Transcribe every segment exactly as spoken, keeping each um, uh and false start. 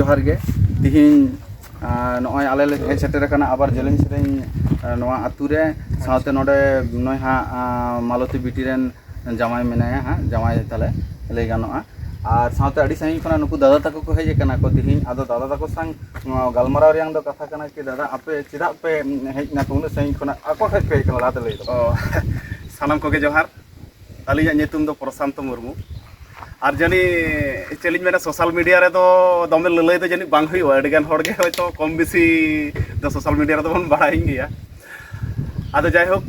ᱡᱚᱦᱟᱨ ᱜᱮ᱾ ᱛᱤᱦᱤᱧ ᱟᱨ ᱱᱚᱜᱼᱚᱭ ᱟᱞᱮ ᱞᱮ ᱦᱮᱡ ᱥᱮᱴᱮᱨ ᱟᱠᱟᱱᱟ ᱟᱵᱟᱨ ᱡᱮᱞᱮᱧ ᱥᱮᱨᱮᱧ ᱱᱚᱣᱟ ᱟᱹᱛᱩ ᱨᱮ᱾ ᱥᱟᱶᱛᱮ ᱱᱚᱰᱮ ᱱᱩᱭ ᱦᱟᱸᱜ ᱢᱟᱞᱚᱛᱤ ᱵᱤᱴᱤ ᱨᱮᱱ ᱡᱟᱶᱟᱭ ᱢᱮᱱᱟᱭᱟ ᱦᱟᱸᱜ, ᱡᱟᱶᱟᱭ ᱛᱟᱞᱮ ᱞᱟᱹᱭ ᱜᱟᱱᱚᱜᱼᱟ᱾ ᱟᱨ ᱥᱟᱶᱛᱮ ᱟᱹᱰᱤ ᱥᱟᱺᱜᱤᱧ ᱠᱷᱚᱱᱟᱜ ᱱᱩᱠᱩ ᱫᱟᱫᱟ ᱛᱟᱠᱚ ᱠᱚ ᱦᱮᱡ ᱟᱠᱟᱱᱟ ᱠᱚ ᱛᱤᱦᱤᱧ᱾ ᱟᱫᱚ ᱫᱟᱫᱟ ᱛᱟᱠᱚ ᱥᱟᱶ ᱜᱟᱞᱢᱟᱨᱟᱣ ᱨᱮᱭᱟᱝ ᱫᱚ ᱠᱟᱛᱷᱟ ᱠᱟᱱᱟ ᱠᱤ, ᱫᱟᱫᱟ, ᱟᱯᱮ ᱪᱮᱫᱟᱜ ᱯᱮ ᱦᱮᱡ ᱱᱟ ᱩᱱᱟᱹᱜ ᱥᱟᱺᱜᱤᱧ ᱠᱷᱚᱱᱟᱜ? ᱚᱠᱚᱭ ᱴᱷᱮᱡ ᱯᱮ ᱦᱮᱡ ᱟᱠᱟᱱᱟ ᱞᱟᱦᱟᱛᱮ ᱞᱟᱹᱭ ᱛᱟᱵᱚᱱ? ᱚ, ᱥᱟᱱᱟᱢ ᱠᱚᱜᱮ ᱡᱚᱦᱟᱨ᱾ ᱟᱹᱞᱤᱧᱟᱜ ᱧᱩᱛᱩᱢ ᱫᱚ ᱯᱨᱚᱥᱟᱱᱛᱚ ᱢᱩᱨᱢᱩ᱾ ᱟᱨ ᱡᱟᱹᱱᱤ ᱪᱮᱫ ᱞᱤᱧ ᱢᱮᱱᱟ, ᱥᱳᱥᱟᱞ ᱢᱤᱰᱤᱭᱟ ᱨᱮᱫᱚ ᱫᱚᱢᱮ ᱞᱟᱹᱞᱟᱹᱭ ᱫᱚ ᱡᱟᱹᱱᱤᱡ ᱵᱟᱝ ᱦᱩᱭᱩᱜᱼᱟ, ᱟᱹᱰᱤ ᱜᱟᱱ ᱦᱚᱲ ᱜᱮ ᱦᱚᱭᱛᱳ ᱠᱚᱢ ᱵᱮᱥᱤ ᱫᱚ ᱥᱳᱥᱟᱞ ᱢᱤᱰᱤᱭᱟ ᱨᱮᱫᱚ ᱵᱚᱱ ᱵᱟᱲᱟᱭᱮᱱ ᱜᱮᱭᱟ᱾ ᱟᱫᱚ ᱡᱟᱭᱦᱳᱠ,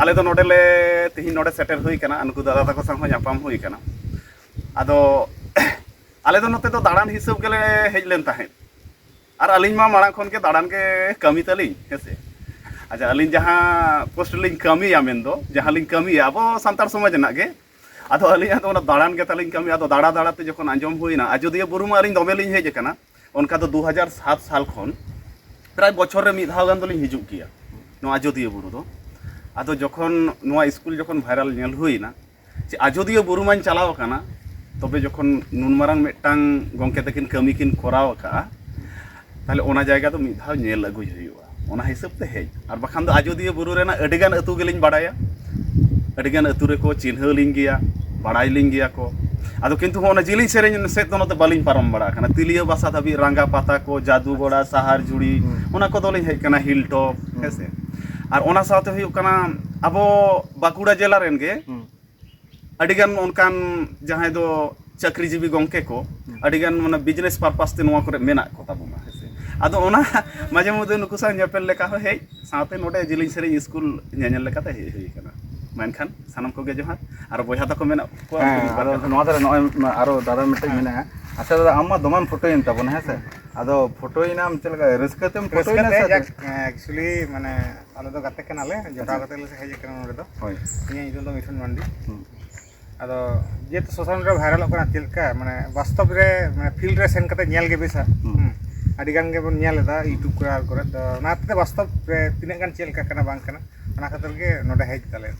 ᱟᱞᱮ ᱫᱚ ᱱᱚᱰᱮ ᱞᱮ, ᱛᱤᱦᱤᱧ ᱱᱚᱰᱮ ᱥᱮᱴᱮᱨ ᱦᱩᱭ ᱠᱟᱱᱟ, ᱱᱩᱠᱩ ᱫᱟᱫᱟ ᱛᱟᱠᱚ ᱥᱟᱶ ᱦᱚᱸ ᱧᱟᱯᱟᱢ ᱦᱩᱭ ᱠᱟᱱᱟ᱾ ᱟᱫᱚ ᱟᱞᱮ ᱫᱚ ᱱᱚᱛᱮ ᱫᱚ ᱫᱟᱬᱟᱱ ᱦᱤᱥᱟᱹᱵ ᱜᱮᱞᱮ ᱦᱮᱡ ᱞᱮᱱ ᱛᱟᱦᱮᱸᱫ᱾ ᱟᱨ ᱟᱹᱞᱤᱧ ᱢᱟ ᱢᱟᱲᱟᱝ ᱠᱷᱚᱱ ᱜᱮ ᱫᱟᱬᱟᱱ ᱜᱮ ᱠᱟᱹᱢᱤ ᱛᱟᱹᱞᱤᱧ, ᱦᱮᱸ ᱥᱮ᱾ ᱟᱪᱪᱷᱟ, ᱟᱹᱞᱤᱧ ᱡᱟᱦᱟᱸ ᱯᱳᱥᱴ ᱨᱮᱞᱤᱧ ᱠᱟᱹᱢᱤᱭᱟ, ᱢᱮᱱᱫᱚ ᱡᱟᱦᱟᱸ ᱞᱤᱧ ᱠᱟᱹᱢᱤᱭᱟ ᱟᱵᱚ ᱥᱟᱱᱛᱟᱲ ᱥᱚᱢᱟᱡᱽ ᱨᱮᱱᱟᱜ ᱜᱮ, ᱟᱫᱚ ᱟᱹᱞᱤᱧᱟᱜ ᱫᱚ ᱚᱱᱟ ᱫᱟᱬᱟᱱ ᱜᱮ ᱛᱟᱹᱞᱤᱧ ᱠᱟᱹᱢᱤ᱾ ᱟᱫᱚ ᱫᱟᱬᱟ ᱫᱟᱬᱟ ᱛᱮ ᱡᱚᱠᱷᱚᱱ ᱟᱸᱡᱚᱢ ᱦᱩᱭᱱᱟ ᱟᱡᱳᱫᱤᱭᱟᱹ ᱵᱩᱨᱩ ᱢᱟ ᱟᱹᱞᱤᱧ ᱫᱚᱢᱮ ᱞᱤᱧ ᱦᱮᱡ ᱟᱠᱟᱱᱟ, ᱚᱱᱠᱟ ᱫᱚ ᱫᱩ ᱦᱟᱡᱟᱨ ᱥᱟᱛ ᱥᱟᱞ ᱠᱷᱚᱱ ᱯᱨᱟᱭ ᱵᱚᱪᱷᱚᱨ ᱨᱮ ᱢᱤᱫ ᱫᱷᱟᱣ ᱜᱟᱱ ᱫᱚᱞᱤᱧ ᱦᱤᱡᱩᱜ ᱜᱮᱭᱟ ᱱᱚᱣᱟ ᱟᱡᱳᱫᱤᱭᱟᱹ ᱵᱩᱨᱩ ᱫᱚ᱾ ᱟᱫᱚ ᱡᱚᱠᱷᱚᱱ ᱱᱚᱣᱟ ᱥᱠᱩᱞ ᱡᱚᱠᱷᱚᱱ ᱵᱷᱟᱭᱨᱟᱞ ᱧᱮᱞ ᱦᱩᱭᱱᱟ, ᱡᱮ ᱟᱡᱳᱫᱤᱭᱟᱹ ᱵᱩᱨᱩ ᱢᱟᱧ ᱪᱟᱞᱟᱣ ᱟᱠᱟᱱᱟ, ᱛᱚᱵᱮ ᱡᱚᱠᱷᱚᱱ ᱱᱩᱱ ᱢᱟᱨᱟᱝ ᱢᱤᱫᱴᱟᱝ ᱜᱚᱢᱠᱮ ᱛᱟᱹᱠᱤᱱ ᱠᱟᱹᱢᱤ ᱠᱤᱱ ᱠᱚᱨᱟᱣ ᱟᱠᱟᱫᱼᱟ, ᱛᱟᱦᱞᱮ ᱚᱱᱟ ᱡᱟᱭᱜᱟ ᱫᱚ ᱢᱤᱫ ᱫᱷᱟᱣ ᱧᱮᱞ ᱟᱹᱜᱩᱭ ᱦᱩᱭᱩᱜᱼᱟ, ᱚᱱᱟ ᱦᱤᱥᱟᱹᱵ ᱛᱮ ᱦᱮᱡ᱾ ᱟᱨ ᱵᱟᱠᱷᱟᱱ ᱫᱚ ᱟᱡᱳᱫᱤᱭᱟᱹ ᱵᱩᱨᱩ ᱨᱮᱱᱟᱜ ᱟᱹᱰᱤᱜᱟᱱ ᱟᱹᱛᱩ ᱜᱮᱞᱤᱧ ᱵᱟᱲᱟᱭᱟ, ᱟᱹᱰᱤᱜᱟᱱ ᱟᱹᱛᱩ ᱨᱮᱠᱚ ᱪᱤᱱᱦᱟᱹᱣ ᱞᱤᱧ ᱜᱮᱭᱟ, ᱵᱟᱲᱟᱭ ᱞᱤᱧ ᱜᱮᱭᱟ ᱠᱚ᱾ ᱟᱫᱚ ᱠᱤᱱᱛᱩ ᱦᱚᱸ ᱚᱱᱟ ᱡᱤᱞᱤᱧ ᱥᱮᱨᱮᱧ ᱥᱮᱫ ᱫᱚ ᱱᱚᱛᱮ ᱵᱟᱹᱞᱤᱧ ᱯᱟᱨᱚᱢ ᱵᱟᱲᱟ ᱟᱠᱟᱱᱟ᱾ ᱛᱤᱞᱤᱭᱟᱹ ᱵᱟᱥᱟ ᱫᱷᱟᱹᱵᱤᱡ, ᱨᱟᱸᱜᱟ ᱯᱟᱛᱟ ᱠᱚ, ᱡᱟᱫᱩᱜᱚᱲᱟ, ᱥᱟᱦᱟᱨ ᱡᱩᱲᱤ, ᱦᱩᱸ᱾ ᱚᱱᱟ ᱠᱚᱫᱚᱞᱤᱧ ᱦᱮᱡ ᱟᱠᱟᱱᱟ, ᱦᱤᱞ ᱴᱚᱯ, ᱦᱩᱸ᱾ ᱦᱮᱸ ᱥᱮ᱾ ᱟᱨ ᱚᱱᱟ ᱥᱟᱶᱛᱮ ᱦᱩᱭᱩᱜ ᱠᱟᱱᱟ ᱟᱵᱚ ᱵᱟᱸᱠᱩᱲᱟ ᱡᱮᱞᱟ ᱨᱮᱱ ᱜᱮ ᱦᱩᱸ᱾ ᱟᱹᱰᱤᱜᱟᱱ ᱚᱱᱠᱟᱱ ᱡᱟᱦᱟᱸᱭ ᱫᱚ ᱪᱟᱹᱠᱨᱤᱡᱤᱵᱤ ᱜᱚᱢᱠᱮ ᱠᱚ, ᱦᱩᱸ᱾ ᱟᱹᱰᱤᱜᱟᱱ ᱢᱟᱱᱮ ᱵᱤᱡᱽᱱᱮᱥ ᱯᱟᱨᱯᱟᱥ ᱛᱮ ᱱᱚᱣᱟ ᱠᱚᱨᱮ ᱢᱮᱱᱟᱜ ᱠᱚ ᱛᱟᱵᱚᱱᱟ, ᱦᱮᱸ ᱥᱮ᱾ ᱟᱫᱚ ᱚᱱᱟ ᱢᱟᱡᱷᱮ ᱢᱚᱫᱽᱫᱷᱮ ᱱᱩᱠᱩ ᱥᱟᱶ ᱧᱮᱯᱮᱞ ᱞᱮᱠᱟ ᱦᱚᱸ ᱦᱮᱡ, ᱥᱟᱶᱛᱮ ᱱᱚᱰᱮ ᱡᱤᱞᱤᱧ ᱥᱮᱨᱮᱧ ᱥᱠᱩᱞ ᱧᱮᱧᱮᱞ ᱞᱮᱠᱟᱛᱮ ᱦᱮᱡ ᱦᱩᱭ ᱟᱠᱟᱱᱟ᱾ ᱢᱮᱱᱠᱷᱟᱱ ᱥᱟᱱᱟᱢ ᱠᱚᱜᱮ ᱡᱚᱦᱟᱨ᱾ ᱟᱨ ᱵᱚᱭᱦᱟ ᱛᱟᱠᱚ ᱢᱮᱱᱟᱜ ᱠᱚᱣᱟ, ᱩᱱᱠᱩ ᱦᱮᱸ, ᱢᱤᱫ ᱵᱟᱨ ᱟᱫᱚ ᱠᱟᱛᱷᱟ᱾ ᱱᱚᱣᱟ ᱫᱷᱟᱨᱮ ᱱᱚᱜᱼᱚᱭ ᱟᱨᱚ ᱫᱟᱫᱟ ᱢᱤᱫᱴᱮᱱ ᱦᱮᱸ᱾ ᱢᱮᱱᱟᱭᱟ᱾ ᱟᱪᱪᱷᱟ ᱫᱟᱫᱟ, ᱟᱢ ᱢᱟ ᱫᱚᱢᱮᱢ ᱯᱷᱳᱴᱳᱭᱮᱱ ᱛᱟᱵᱚᱱᱟ, ᱦᱮᱸ ᱥᱮ? ᱦᱮᱸ᱾ ᱟᱫᱚ ᱯᱷᱳᱴᱳᱭᱮᱱᱟᱢ ᱪᱮᱫ ᱞᱮᱠᱟ? ᱨᱟᱹᱥᱠᱟᱹ ᱛᱮᱢ ᱯᱷᱳᱴᱳᱭᱮᱱᱟ ᱨᱟᱹᱥᱠᱟᱹ ᱛᱮ ᱥᱮ? ᱡᱟᱠ, actually, ᱢᱟᱱᱮ, ᱟᱞᱮ ᱫᱚ ᱜᱟᱛᱮ ᱠᱟᱱᱟᱞᱮ, ᱡᱚᱴᱟᱣ ᱟᱪᱪᱷᱟ᱾ ᱠᱟᱛᱮ ᱞᱮ ᱦᱮᱡ ᱟᱠᱟᱱᱟ ᱱᱚᱰᱮ ᱫᱚ᱾ ᱦᱳᱭ᱾ ᱤᱧᱟᱹᱜ ᱧᱩᱛᱩᱢ ᱫᱚ ᱢᱤᱴᱷᱩᱱ ᱢᱟᱱᱰᱤ᱾ ᱦᱩᱸ᱾ ᱟᱫᱚ ᱡᱮᱦᱮᱛᱩ ᱥᱳᱥᱟᱞ ᱢᱤᱰᱤᱭᱟ ᱨᱮ ᱵᱷᱟᱭᱨᱟᱞᱚᱜ ᱠᱟᱱᱟ, ᱪᱮᱫ ᱞᱮᱠᱟ, ᱢᱟᱱᱮ, ᱵᱟᱥᱛᱚᱵ ᱨᱮ, ᱢᱟᱱᱮ, ᱯᱷᱤᱞᱰ ᱨᱮ ᱥᱮᱱ ᱠᱟᱛᱮ ᱧᱮᱞ ᱜᱮ ᱵᱮᱥᱟ᱾ ᱦᱩᱸ᱾ ᱦᱩᱸ᱾ ᱟᱹᱰᱤ ᱜᱟᱱ ᱜᱮᱵᱚᱱ ᱧᱮᱞ ᱮᱫᱟ YouTube ᱠᱚᱨᱮ, ᱟᱨ ᱠᱚᱨᱮ ᱫᱚ, ᱚᱱᱟᱛᱮ ᱵᱟᱥᱛᱚᱵ ᱨᱮ ᱛᱤᱱᱟᱹᱜ ᱜᱟᱱ ᱪᱮᱫ ᱞᱮᱠᱟ ᱠᱟᱱᱟ ᱵᱟᱝ ᱠᱟᱱᱟ, ᱚᱱᱟ ᱠᱷᱟᱹᱛᱤᱨ ᱜᱮ ᱱᱚᱰᱮ ᱦᱮᱡ ᱛᱟᱞᱮ᱾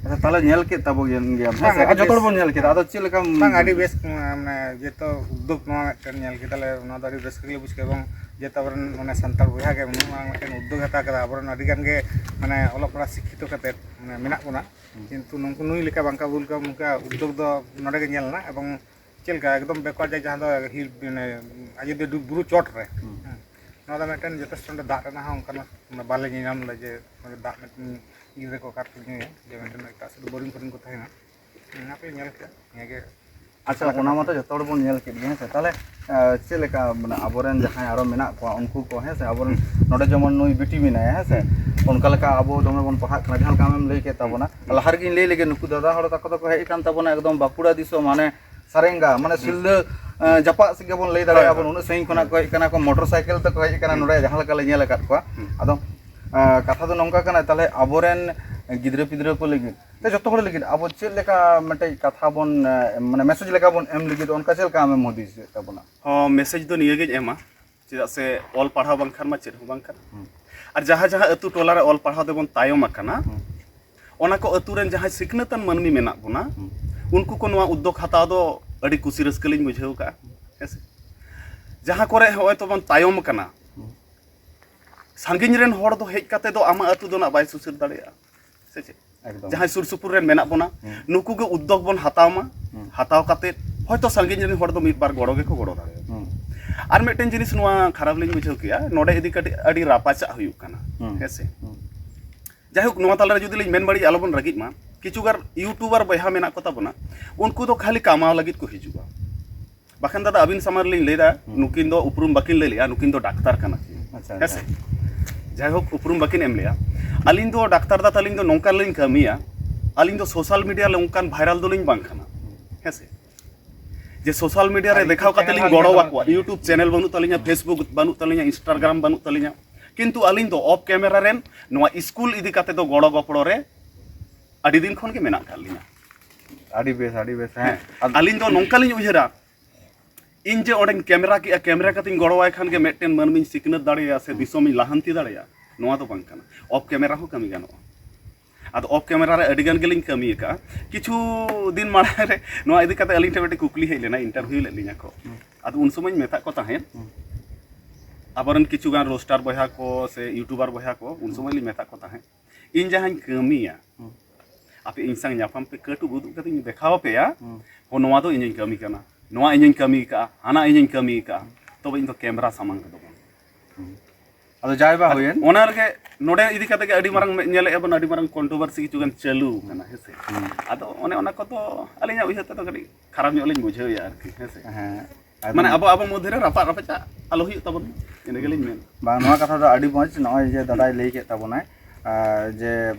ᱟᱪᱪᱷᱟ, ᱛᱟᱦᱚᱞᱮ ᱧᱮᱞ ᱠᱮᱫ ᱛᱟᱵᱚ ᱜᱮᱭᱟ ᱵᱟᱝ, ᱦᱮᱸ ᱥᱮ? ᱟᱹᱰᱤ ᱟᱨ ᱡᱚᱛᱚ ᱦᱚᱲ ᱵᱮᱥ᱾ ᱵᱚᱱ ᱧᱮᱞ ᱠᱮᱫᱟ᱾ ᱟᱫᱚ ᱪᱮᱫ ᱞᱮᱠᱟᱢ ᱵᱟᱝ, ᱟᱹᱰᱤ ᱵᱮᱥ, ᱢᱟᱱᱮ, ᱡᱮᱦᱮᱛᱩ ᱩᱫᱽᱫᱳᱜᱽ ᱱᱚᱣᱟ ᱢᱤᱫᱴᱮᱱ ᱧᱮᱞ ᱠᱮᱫᱟᱞᱮ, ᱚᱱᱟ ᱫᱚ ᱟᱹᱰᱤ ᱨᱟᱹᱥᱠᱟᱹ ᱜᱮᱞᱮ ᱵᱩᱡᱽ ᱠᱮᱫᱟ᱾ ᱮᱵᱚᱝ ᱡᱮᱦᱮᱛᱩ ᱟᱵᱚᱨᱮᱱ, ᱢᱟᱱᱮ, ᱥᱟᱱᱛᱟᱲ ᱵᱚᱭᱦᱟ ᱜᱮ ᱩᱱᱟᱹᱜ ᱢᱟᱨᱟᱝ ᱢᱤᱫᱴᱮᱱ ᱩᱫᱽᱫᱳᱜᱽ ᱦᱟᱛᱟᱣ ᱠᱮᱫᱟ᱾ ᱟᱵᱚᱨᱮᱱ ᱟᱹᱰᱤ ᱜᱟᱱ ᱜᱮ, ᱢᱟᱱᱮ, ᱚᱞᱚᱜ ᱯᱟᱲᱦᱟᱜ ᱥᱤᱠᱠᱷᱤᱛᱚ ᱠᱟᱛᱮᱫ, ᱢᱟᱱᱮ, ᱢᱮᱱᱟᱜ ᱵᱚᱱᱟ, ᱠᱤᱱᱛᱩ ᱱᱩᱠᱩ, ᱱᱩᱭ ᱞᱮᱠᱟ ᱵᱟᱝᱠᱟ ᱵᱩᱞᱠᱟ ᱱᱚᱝᱠᱟ ᱩᱫᱽᱫᱳᱜᱽ ᱫᱚ ᱱᱚᱰᱮ ᱜᱮ ᱧᱮᱞ ᱮᱱᱟ᱾ ᱮᱵᱚᱝ ᱪᱮᱫ ᱞᱮᱠᱟ ᱮᱠᱫᱚᱢ ᱵᱮᱠᱣᱟᱨᱰ ᱡᱟᱭᱜᱟ, ᱡᱟᱦᱟᱸ ᱫᱚ ᱦᱤᱞ, ᱢᱟᱱᱮ, ᱟᱡᱚᱫᱤᱭᱟᱹ ᱵᱩᱨᱩ ᱪᱚᱴ ᱨᱮ᱾ ᱦᱮᱸ᱾ ᱱᱚᱣᱟ ᱫᱚ ᱢᱤᱫᱴᱮᱱ ᱡᱚᱛᱷᱮᱥᱴᱚ ᱚᱸᱰᱮ ᱫᱟᱜ ᱨᱮᱱᱟᱜ ᱦᱚᱸ ᱚᱱᱠᱟᱱᱟᱜ ᱵᱟᱞᱮ ᱧᱮᱧᱟᱢ ᱞᱮᱫᱟ ᱡᱮ ᱚᱸᱰᱮ ᱫᱟᱜ ᱢᱤᱫᱴᱮᱱ ᱜᱤᱫᱽᱨᱟᱹ ᱠᱚ ᱚᱠᱟ ᱨᱮᱠᱚ ᱧᱩᱭᱟ, ᱡᱮ ᱢᱤᱫᱴᱮᱱ ᱮᱴᱟᱜ ᱥᱮᱫ ᱵᱳᱨᱤᱝ ᱯᱷᱳᱨᱤᱝ ᱠᱚ ᱛᱟᱦᱮᱱᱟ᱾ ᱚᱱᱟ ᱠᱚ ᱧᱮᱞ ᱠᱮᱫᱟ, ᱱᱤᱭᱟᱹ ᱜᱮ᱾ ᱟᱪᱪᱷᱟ, ᱚᱱᱟ ᱢᱟᱛᱚ ᱡᱚᱛᱚ ᱦᱚᱲ ᱵᱚᱱ ᱧᱮᱞ ᱠᱮᱫ ᱜᱮ, ᱦᱮᱸ ᱥᱮ? ᱛᱟᱦᱚᱞᱮ, ᱟᱸ, ᱪᱮᱫ ᱞᱮᱠᱟ, ᱢᱟᱱᱮ, ᱟᱵᱚᱨᱮᱱ ᱡᱟᱦᱟᱸᱭ ᱟᱨᱚ ᱢᱮᱱᱟᱜ ᱠᱚᱣᱟ, ᱩᱱᱠᱩ ᱠᱚ, ᱦᱮᱸ ᱥᱮ, ᱟᱵᱚᱨᱮᱱ ᱱᱚᱰᱮ ᱡᱮᱢᱚᱱ ᱱᱩᱭ ᱵᱤᱴᱤ ᱢᱮᱱᱟᱭᱟ, ᱦᱮᱸ ᱥᱮ, ᱚᱱᱠᱟ ᱞᱮᱠᱟ ᱟᱵᱚ ᱫᱚᱢᱮ ᱵᱚᱱ ᱯᱟᱲᱦᱟᱜ ᱠᱟᱱᱟ, ᱡᱟᱦᱟᱸ ᱞᱮᱠᱟ ᱟᱢᱮᱢ ᱞᱟᱹᱭ ᱠᱮᱫ ᱛᱟᱵᱚᱱᱟ᱾ ᱞᱟᱦᱟ ᱨᱮᱜᱤᱧ ᱞᱟᱹᱭ ᱞᱮᱜᱮ, ᱱᱩᱠᱩ ᱫᱟᱫᱟ ᱦᱚᱲ ᱛᱟᱠᱚ ᱫᱚᱠᱚ ᱦᱮᱡ ᱟᱠᱟᱱ ᱛᱟᱵᱚᱱᱟ ᱮᱠᱫᱚᱢ ᱵᱟᱸᱠᱩᱲᱟ ᱫᱤᱥᱚᱢ, ᱢᱟᱱᱮ, ᱥᱟᱨᱮᱝᱜᱟ, ᱢᱟᱱᱮ, ᱥᱤᱞᱫᱟᱹ, ᱟᱸ, ᱡᱟᱯᱟᱜ ᱥᱮᱫ ᱜᱮᱵᱚᱱ ᱞᱟᱹᱭ ᱫᱟᱲᱮᱭᱟᱜᱼᱟ ᱵᱚᱱ, ᱩᱱᱟᱹᱜ ᱥᱟᱺᱜᱤᱧ ᱠᱷᱚᱱᱟᱜ ᱠᱚ ᱦᱮᱡ ᱟᱠᱟᱱᱟ, ᱠᱚ ᱢᱚᱴᱚᱨ ᱥᱟᱭᱠᱮᱞ ᱛᱮᱠᱚ ᱦᱮᱡ ᱟᱠᱟᱱᱟ ᱱᱚᱰᱮ, ᱡᱟᱦᱟᱸ ᱞᱮᱠᱟ ᱞᱮ ᱧᱮᱞ ᱟᱠᱟᱫ ᱠᱚᱣᱟ᱾ ᱟᱫᱚ, ᱟᱸ, ᱠᱟᱛᱷᱟ ᱫᱚ ᱱᱚᱝᱠᱟ ᱠᱟᱱᱟ, ᱛᱟᱦᱚᱞᱮ ᱟᱵᱚᱨᱮᱱ ᱜᱤᱫᱽᱨᱟᱹ ᱯᱤᱫᱽᱨᱟᱹ ᱠᱚ ᱞᱟᱹᱜᱤᱫ, ᱥᱮ ᱡᱚᱛᱚ ᱦᱚᱲ ᱞᱟᱹᱜᱤᱫ, ᱟᱵᱚ ᱪᱮᱫ ᱞᱮᱠᱟ ᱢᱤᱫᱴᱮᱡ ᱠᱟᱛᱷᱟ ᱵᱚᱱ, ᱮ, ᱢᱟᱱᱮ, ᱢᱮᱥᱮᱡᱽ ᱞᱮᱠᱟ ᱵᱚᱱ ᱮᱢ ᱞᱟᱹᱜᱤᱫ, ᱚᱱᱠᱟ ᱪᱮᱫ ᱞᱮᱠᱟ ᱟᱢᱮᱢ ᱦᱩᱫᱤᱥᱮᱫ ᱛᱟᱵᱚᱱᱟ? ᱦᱚᱸ, ᱢᱮᱥᱮᱡᱽ ᱫᱚ ᱱᱤᱭᱟᱹ ᱜᱤᱧ ᱮᱢᱟ, ᱪᱮᱫᱟᱜ ᱥᱮ ᱚᱞ ᱯᱟᱲᱦᱟᱣ ᱵᱟᱝᱠᱷᱟᱱ ᱢᱟ ᱪᱮᱫ ᱦᱚᱸ ᱵᱟᱝ ᱠᱟᱱᱟ᱾ ᱟᱨ ᱡᱟᱦᱟᱸ ᱡᱟᱦᱟᱸ ᱟᱹᱛᱩ ᱴᱚᱞᱟ ᱨᱮ ᱚᱞ ᱯᱟᱲᱦᱟᱣ ᱛᱮᱵᱚᱱ ᱛᱟᱭᱚᱢ ᱟᱠᱟᱱᱟ, ᱚᱱᱟ ᱠᱚ ᱟᱹᱛᱩ ᱨᱮᱱ ᱡᱟᱦᱟᱸᱭ ᱥᱤᱠᱷᱱᱟᱹᱛᱟᱱ ᱢᱟᱹᱱᱢᱤ ᱢᱮᱱᱟᱜ ᱵᱚᱱᱟ, ᱩᱱᱠᱩ ᱠᱚ ᱱᱚᱣᱟ ᱩᱫᱽᱫᱳᱜᱽ ᱦᱟᱛᱟᱣ ᱫᱚ ᱟᱹᱰᱤ ᱠᱩᱥᱤ ᱨᱟᱹᱥᱠᱟᱹ ᱞᱤᱧ ᱵᱩᱡᱷᱟᱹᱣ ᱠᱟᱜᱼᱟ, ᱦᱮᱸ ᱥᱮ? ᱡᱟᱦᱟᱸ ᱠᱚᱨᱮ ᱦᱚᱸᱜᱼᱚᱭ ᱛᱚᱵᱚᱱ ᱛᱟᱭᱚᱢ ᱟᱠᱟᱱᱟ, ᱥᱟᱺᱜᱤᱧ ᱨᱮᱱ ᱦᱚᱲ ᱫᱚ ᱦᱮᱡ ᱠᱟᱛᱮ ᱫᱚ ᱟᱢᱟᱜ ᱟᱹᱛᱩ ᱫᱚ ᱱᱟᱜ ᱵᱟᱭ ᱥᱩᱥᱟᱹᱨ ᱫᱟᱲᱮᱭᱟᱜᱼᱟ, ᱥᱮ ᱪᱮᱫ? ᱮᱠᱫᱚᱢ᱾ ᱡᱟᱦᱟᱸᱭ ᱥᱩᱨ ᱥᱩᱯᱩᱨ ᱨᱮᱱ ᱢᱮᱱᱟᱜ ᱵᱚᱱᱟ, ᱱᱩᱠᱩ ᱜᱮ ᱩᱫᱽᱫᱳᱜᱽ ᱵᱚᱱ ᱦᱟᱛᱟᱣ ᱢᱟ᱾ ᱦᱟᱛᱟᱣ ᱠᱟᱛᱮ ᱦᱚᱭᱛᱳ ᱥᱟᱺᱜᱤᱧ ᱨᱮᱱ ᱦᱚᱲ ᱫᱚ ᱢᱤᱫ ᱵᱟᱨ ᱜᱚᱲᱚ ᱜᱮᱠᱚ ᱜᱚᱲᱚ ᱫᱟᱲᱮᱭᱟᱜᱼᱟ᱾ ᱟᱨ ᱢᱤᱫᱴᱮᱱ ᱡᱤᱱᱤᱥ ᱱᱚᱣᱟ ᱠᱷᱟᱨᱟᱯ ᱞᱤᱧ ᱵᱩᱡᱷᱟᱹᱣ ᱠᱮᱜᱼᱟ, ᱱᱚᱰᱮ ᱤᱫᱤ ᱠᱟᱹᱴᱤᱡ ᱟᱹᱰᱤ ᱨᱟᱯᱟᱪᱟᱜ ᱦᱩᱭᱩᱜ ᱠᱟᱱᱟ, ᱦᱮᱸ ᱥᱮ? ᱡᱟᱭᱦᱳᱠ, ᱱᱚᱣᱟ ᱛᱟᱞᱟᱨᱮ ᱡᱩᱫᱤ ᱞᱤᱧ ᱢᱮᱱ ᱵᱟᱹᱲᱤᱡ, ᱟᱞᱚᱵᱚᱱ ᱨᱟᱹᱜᱤᱜ ᱢᱟ᱾ ᱠᱤᱪᱷᱩ ᱜᱟᱱ ᱤᱭᱩᱴᱩᱵᱟᱨ ᱵᱚᱭᱦᱟ ᱢᱮᱱᱟᱜ ᱠᱚ ᱛᱟᱵᱚᱱᱟ, ᱩᱱᱠᱩ ᱫᱚ ᱠᱷᱟᱹᱞᱤ ᱠᱟᱢᱟᱣ ᱞᱟᱹᱜᱤᱫ ᱠᱚ ᱦᱤᱡᱩᱜᱼᱟ, ᱵᱟᱠᱷᱟᱱ ᱫᱟᱫᱟ, ᱟᱹᱵᱤᱱ ᱥᱟᱢᱟᱝ ᱨᱮᱞᱤᱧ ᱞᱟᱹᱭ ᱮᱫᱟ, ᱱᱩᱠᱤᱱ ᱫᱚ ᱩᱯᱨᱩᱢ ᱵᱟᱹᱠᱤᱱ ᱞᱟᱹᱭ ᱞᱮᱜᱼᱟ, ᱱᱩᱠᱤᱱ ᱫᱚ ᱰᱟᱠᱛᱟᱨ ᱠᱟᱱᱟ ᱠᱤᱱ᱾ ᱟᱪᱪᱷᱟ, ᱦᱮᱸ ᱥᱮ? ᱟᱪᱪᱷᱟ᱾ ᱡᱟᱭᱦᱳᱠ, ᱩᱯᱨᱩᱢ ᱵᱟᱹᱠᱤᱱ ᱮᱢ ᱞᱮᱜᱼᱟ᱾ ᱟᱹᱞᱤᱧ ᱫᱚ ᱰᱟᱠᱛᱟᱨ ᱫᱟ ᱛᱟᱹᱞᱤᱧ ᱫᱚ ᱱᱚᱝᱠᱟ ᱞᱤᱧ ᱠᱟᱹᱢᱤᱭᱟ, ᱟᱹᱞᱤᱧ ᱫᱚ ᱥᱳᱥᱟᱞ ᱢᱤᱰᱤᱭᱟ ᱨᱮ ᱚᱱᱠᱟᱱ ᱵᱷᱟᱭᱨᱟᱞ ᱫᱚᱞᱤᱧ ᱵᱟᱝ ᱠᱟᱱᱟ, ᱦᱮᱸ ᱥᱮ? ᱡᱮ ᱥᱳᱥᱟᱞ ᱢᱤᱰᱤᱭᱟ ᱨᱮ ᱟᱨ ᱫᱮᱠᱷᱟᱣ YouTube ᱠᱟᱛᱮ ᱞᱤᱧ channel ᱜᱚᱲᱚ ᱦᱚᱸ ᱟᱠᱚᱣᱟ᱾ YouTube ᱪᱮᱱᱮᱞ ᱵᱟᱹᱱᱩᱜ ᱛᱟᱹᱞᱤᱧᱟ, Facebook ᱵᱟᱹᱱᱩᱜ ᱛᱟᱹᱞᱤᱧᱟ, Instagram ᱵᱟᱹᱱᱩᱜ ᱛᱟᱹᱞᱤᱧᱟ, ᱠᱤᱱᱛᱩ ᱟᱹᱞᱤᱧ ᱫᱚ ᱚᱯᱷ ᱠᱮᱢᱮᱨᱟ ᱨᱮᱱ ᱱᱚᱣᱟ ᱥᱠᱩᱞ ᱤᱫᱤ ᱠᱟᱛᱮ ᱫᱚ ᱜᱚᱲᱚ ᱜᱚᱯᱚᱲᱚ ᱨᱮ ᱟᱹᱰᱤ ᱫᱤᱱ ᱠᱷᱚᱱ ᱜᱮ ᱢᱮᱱᱟᱜ ᱟᱠᱟᱫ ᱞᱤᱧᱟ᱾ ᱟᱹᱰᱤ ᱵᱮᱥ, ᱟᱹᱰᱤ ᱵᱮᱥ᱾ ᱦᱮᱸ, ᱦᱮᱸ᱾ ᱟᱹᱞᱤᱧ ᱫᱚ ᱱᱚᱝᱠᱟ ᱞᱤᱧ ᱩᱭᱦᱟᱹᱨᱟ, ᱤᱧ ᱡᱮ ᱚᱸᱰᱮᱧ ᱠᱮᱢᱮᱨᱟ ᱠᱮᱜᱼᱟ, ᱠᱮᱢᱮᱨᱟ ᱠᱟᱛᱮᱧ ᱜᱚᱲᱚᱣᱟᱭ ᱠᱷᱟᱱ ᱜᱮ ᱢᱤᱫᱴᱮᱱ ᱢᱟᱹᱱᱢᱤᱧ ᱥᱤᱠᱷᱱᱟᱹᱛ ᱫᱟᱲᱮᱭᱟᱜᱼᱟ ᱥᱮ ᱫᱤᱥᱚᱢᱤᱧ ᱞᱟᱦᱟᱱᱛᱤ ᱫᱟᱲᱮᱭᱟᱜᱼᱟ, ᱱᱚᱣᱟ ᱫᱚ ᱵᱟᱝ ᱠᱟᱱᱟ᱾ ᱚᱯᱷ ᱠᱮᱢᱮᱨᱟ ᱦᱚᱸ ᱠᱟᱹᱢᱤ ᱜᱟᱱᱚᱜᱼᱟ᱾ ᱟᱫᱚ ᱚᱯᱷ ᱠᱮᱢᱮᱨᱟ ᱨᱮ ᱟᱹᱰᱤ ᱜᱟᱱ ᱜᱮᱞᱤᱧ ᱠᱟᱹᱢᱤ ᱟᱠᱟᱫᱼᱟ᱾ ᱠᱤᱪᱷᱩ ᱫᱤᱱ ᱢᱟᱲᱟᱝ ᱨᱮ ᱱᱚᱣᱟ ᱤᱫᱤ ᱠᱟᱛᱮ ᱟᱹᱞᱤᱧ ᱴᱷᱮᱱ ᱢᱤᱫᱴᱮᱱ ᱠᱩᱠᱞᱤ ᱦᱮᱡ ᱞᱮᱱᱟ, ᱤᱱᱴᱟᱨᱵᱷᱤᱭᱩ ᱞᱮᱫ ᱞᱤᱧᱟ ᱠᱚ᱾ ᱦᱩᱸ᱾ ᱟᱫᱚ ᱩᱱ ᱥᱚᱢᱚᱭ ᱤᱧ ᱢᱮᱛᱟᱜ ᱠᱚ ᱛᱟᱦᱮᱸᱫ, ᱦᱩᱸ᱾ ᱟᱵᱚᱨᱮᱱ ᱠᱤᱪᱷᱩ ᱜᱟᱱ ᱨᱳᱥᱴᱟᱨ ᱵᱚᱭᱦᱟ ᱠᱚ ᱥᱮ ᱤᱭᱩᱴᱩᱵᱟᱨ ᱵᱚᱭᱦᱟ ᱠᱚ, ᱩᱱ ᱥᱚᱢᱚᱭ ᱞᱤᱧ ᱢᱮᱛᱟᱜ ᱠᱚ ᱛᱟᱦᱮᱸᱫ, ᱤᱧ ᱡᱟᱦᱟᱸᱧ ᱠᱟᱹᱢᱤᱭᱟ, ᱦᱩᱸ᱾ ᱟᱯᱮ ᱤᱧ ᱥᱟᱶ ᱧᱟᱯᱟᱢ ᱯᱮ, ᱠᱟᱹᱴᱩᱵ ᱩᱫᱩᱜ ᱠᱟᱛᱮ ᱤᱧ ᱫᱮᱠᱷᱟᱣ ᱟᱯᱮᱭᱟ, ᱦᱩᱸ᱾ ᱦᱚᱸ, ᱱᱚᱣᱟ ᱫᱚ ᱤᱧᱤᱧ ᱠᱟᱹᱢᱤ ᱠᱟᱱᱟ, ᱱᱚᱣᱟ ᱤᱧᱤᱧ ᱠᱟᱹᱢᱤ ᱠᱟᱜᱼᱟ, ᱦᱟᱱᱟ ᱤᱧᱤᱧ ᱠᱟᱹᱢᱤ ᱠᱟᱜᱼᱟ, ᱛᱚᱵᱮ ᱤᱧ ᱫᱚ ᱠᱮᱢᱨᱟ ᱥᱟᱢᱟᱝ ᱨᱮᱫᱚ ᱵᱟᱝ᱾ ᱦᱩᱸ᱾ ᱟᱫᱚ ᱡᱟᱭ ᱵᱟ ᱟᱫᱚ ᱦᱩᱭᱮᱱ᱾ ᱚᱱᱟ ᱨᱮᱜᱮ ᱱᱚᱰᱮ ᱤᱫᱤ ᱠᱟᱛᱮ ᱜᱮ ᱟᱹᱰᱤ ᱢᱟᱨᱟᱝ ᱢᱮ-, ᱧᱮᱞᱮᱫᱼᱟ ᱵᱚᱱ, ᱟᱹᱰᱤ ᱢᱟᱨᱟᱝ ᱠᱚᱱᱴᱨᱳᱵᱷᱟᱨᱥᱤ ᱠᱤᱪᱷᱩ ᱜᱟᱱ ᱪᱟᱹᱞᱩ ᱠᱟᱱᱟ, ᱦᱮᱸ ᱥᱮ? ᱦᱩᱸ᱾ ᱟᱫᱚ ᱚᱱᱮ ᱚᱱᱟ ᱠᱚᱫᱚ ᱟᱹᱞᱤᱧᱟᱜ ᱩᱭᱦᱟᱹᱨ ᱛᱮᱫᱚ ᱠᱟᱹᱴᱤᱡ ᱠᱷᱟᱨᱟᱯ ᱧᱚᱜ ᱞᱤᱧ ᱵᱩᱡᱷᱟᱹᱣᱮᱫᱼᱟ ᱟᱨᱠᱤ, ᱦᱮᱸ ᱥᱮ? ᱦᱮᱸ᱾ ᱢᱟᱱᱮ ᱟᱫᱚ ᱟᱵᱚ ᱟᱵᱚ ᱢᱚᱫᱽᱫᱷᱮ ᱨᱮ ᱨᱟᱯᱟᱜ ᱨᱟᱯᱟᱪᱟᱜ ᱟᱞᱚ ᱦᱩᱭᱩᱜ ᱛᱟᱵᱚᱱ, ᱤᱱᱟᱹ ᱜᱮᱞᱤᱧ ᱢᱮᱱᱟ᱾ ᱵᱟᱝ, ᱱᱚᱣᱟ ᱠᱟᱛᱷᱟ ᱫᱚ ᱟᱹᱰᱤ ᱢᱚᱡᱽ, ᱱᱚᱜᱼᱚᱭ ᱡᱮ ᱫᱟᱫᱟᱭ ᱞᱟᱹᱭ ᱠᱮᱫ ᱛᱟᱵᱚᱱᱟᱭ, ᱟᱨ ᱡᱮ